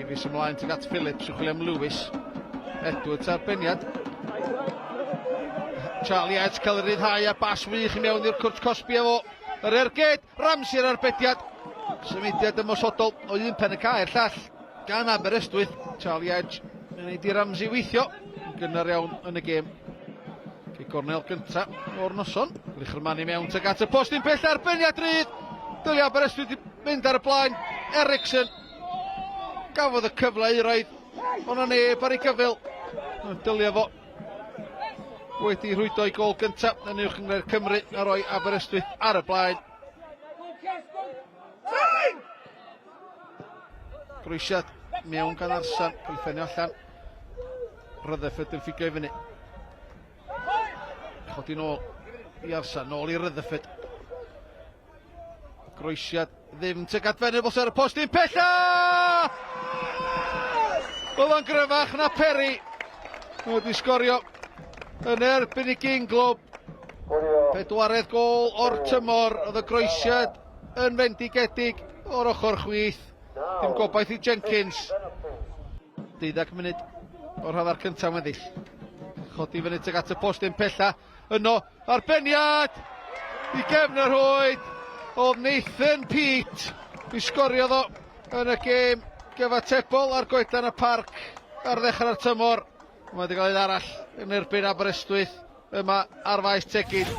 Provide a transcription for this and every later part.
Davies ymlaen tuag at Phillips yn chwilio am Lewis. Edwards ar beniad. Charlie Edge cael ei ryddhau a bas wych i mewn i'r cwrt cosbi efo yr ergyd. Ramsey ar arbediad. Symudiad ymosodol o un pen y cae i'r llall gan Aberystwyth. Charlie Edge yn ei di Ramsey weithio yn gynnar iawn yn y gêm. Cei gornel gynta o'r noson. Lichermani mewn tuag at y post un pell arbenniad rydd. Dylia Aberystwyth wedi mynd ar y blaen. Ericsson gafodd y cyfle euraidd. Ond na neb ar ei gyfyl. Dylia fo wedi rhwydo ei gol gyntaf yn Uwch Gynghrair Cymru a roi Aberystwyth ar y blaen. Groesiad mewn gan Arsan, cael ei ffenio allan. Rutherford yn ffigio i fyny. Chodi nôl i Arsan, nôl i Rutherford. Groesiad ddim tuag at Venables ar y post un pella! Oedd o'n gryfach na Perry. Wedi sgorio yn erbyn i gyn glwb. Pedwaredd gol o'r tymor, oedd y groesiad yn fendigedig o'r ochr chwith. Dim gobaith i Jenkins. 12 munud o'r hanner cyntaf weddill. Chodi fyny tuag at y postyn pella. Yno, arbeniad i gefn y rhwyd oedd Nathan Peat i sgorio ddo yn y gêm gyfatebol ar goedan y parc ar ddechrau'r tymor. Mae wedi cael un arall yn erbyn Aberystwyth yma ar faes Tegid.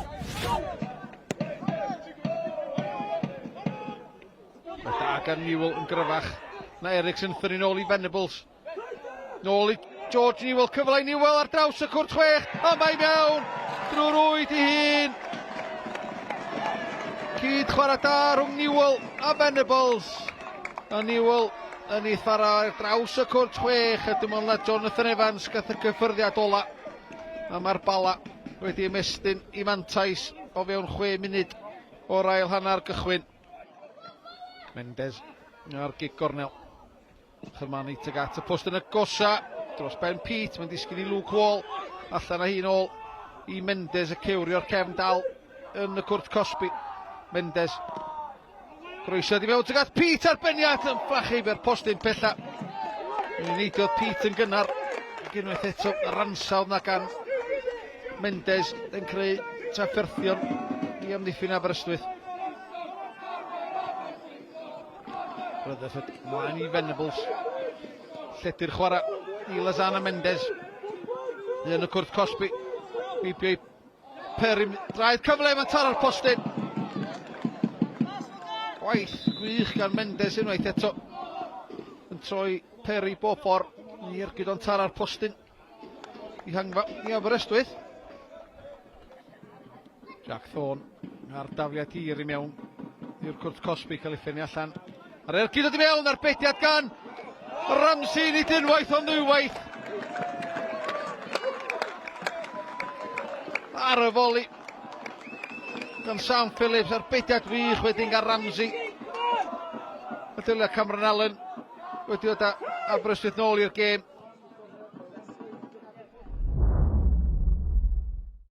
Mae da gan Newell yn gryfach na Ericsson thynnu nôl i Venables. Nôl i George Newell, cyfle i Newell ar draws y cwrt chwech, a mae mewn drwy'r rwyd i hun. Cyd chwarae da rhwng Newell a Venables. A Newell yn ei thara ar draws y cwrt chwech, a dim ond na Jonathan Evans gath y cyffyrddiad ola. A mae'r Bala wedi ymestyn i mantais o fewn 6 munud o'r ail hanner gychwyn. Mendes ar gig gornel. Chymanu tuag at y post yn y gosa. Dros ben Pete, mae'n disgyn i Luke Wall. Allan â hi'n ôl i Mendes y cewrio'r cefn dal yn y cwrt cosbi. Mendes. Groesiad i fewn tuag at Pete ar beniad yn fflachu fe'r postyn pella. Mi neidiodd Pete yn gynnar. Ac unwaith eto, yr ansawdd na gan Mendes yn creu trafferthion i amddiffyn Aberystwyth. Rutherford mlaen i Venables. Lledu'r chwarae i Lazana Mendes. Un y cwrt cosbi. Heibio i Perry. Draed cyfle, mae'n taro'r postyn. Gwaith gwych gan Mendes unwaith eto. Yn troi Perry bob ffordd. I ergyd o'n taro'r postyn. I hangfa i Aberystwyth. Jack Thorne ar dafliad hir i mewn i'r cwrt cosbi cael ei ffennu allan. Ar ergyd dod i mewn ar bediad gan Ramsey nid unwaith ond ddwywaith. Ar y foli gan Sam Phillips ar bediad wych wedyn gan Ramsey. A dylai Cameron Allen wedi dod â Aberystwyth nôl i'r gêm.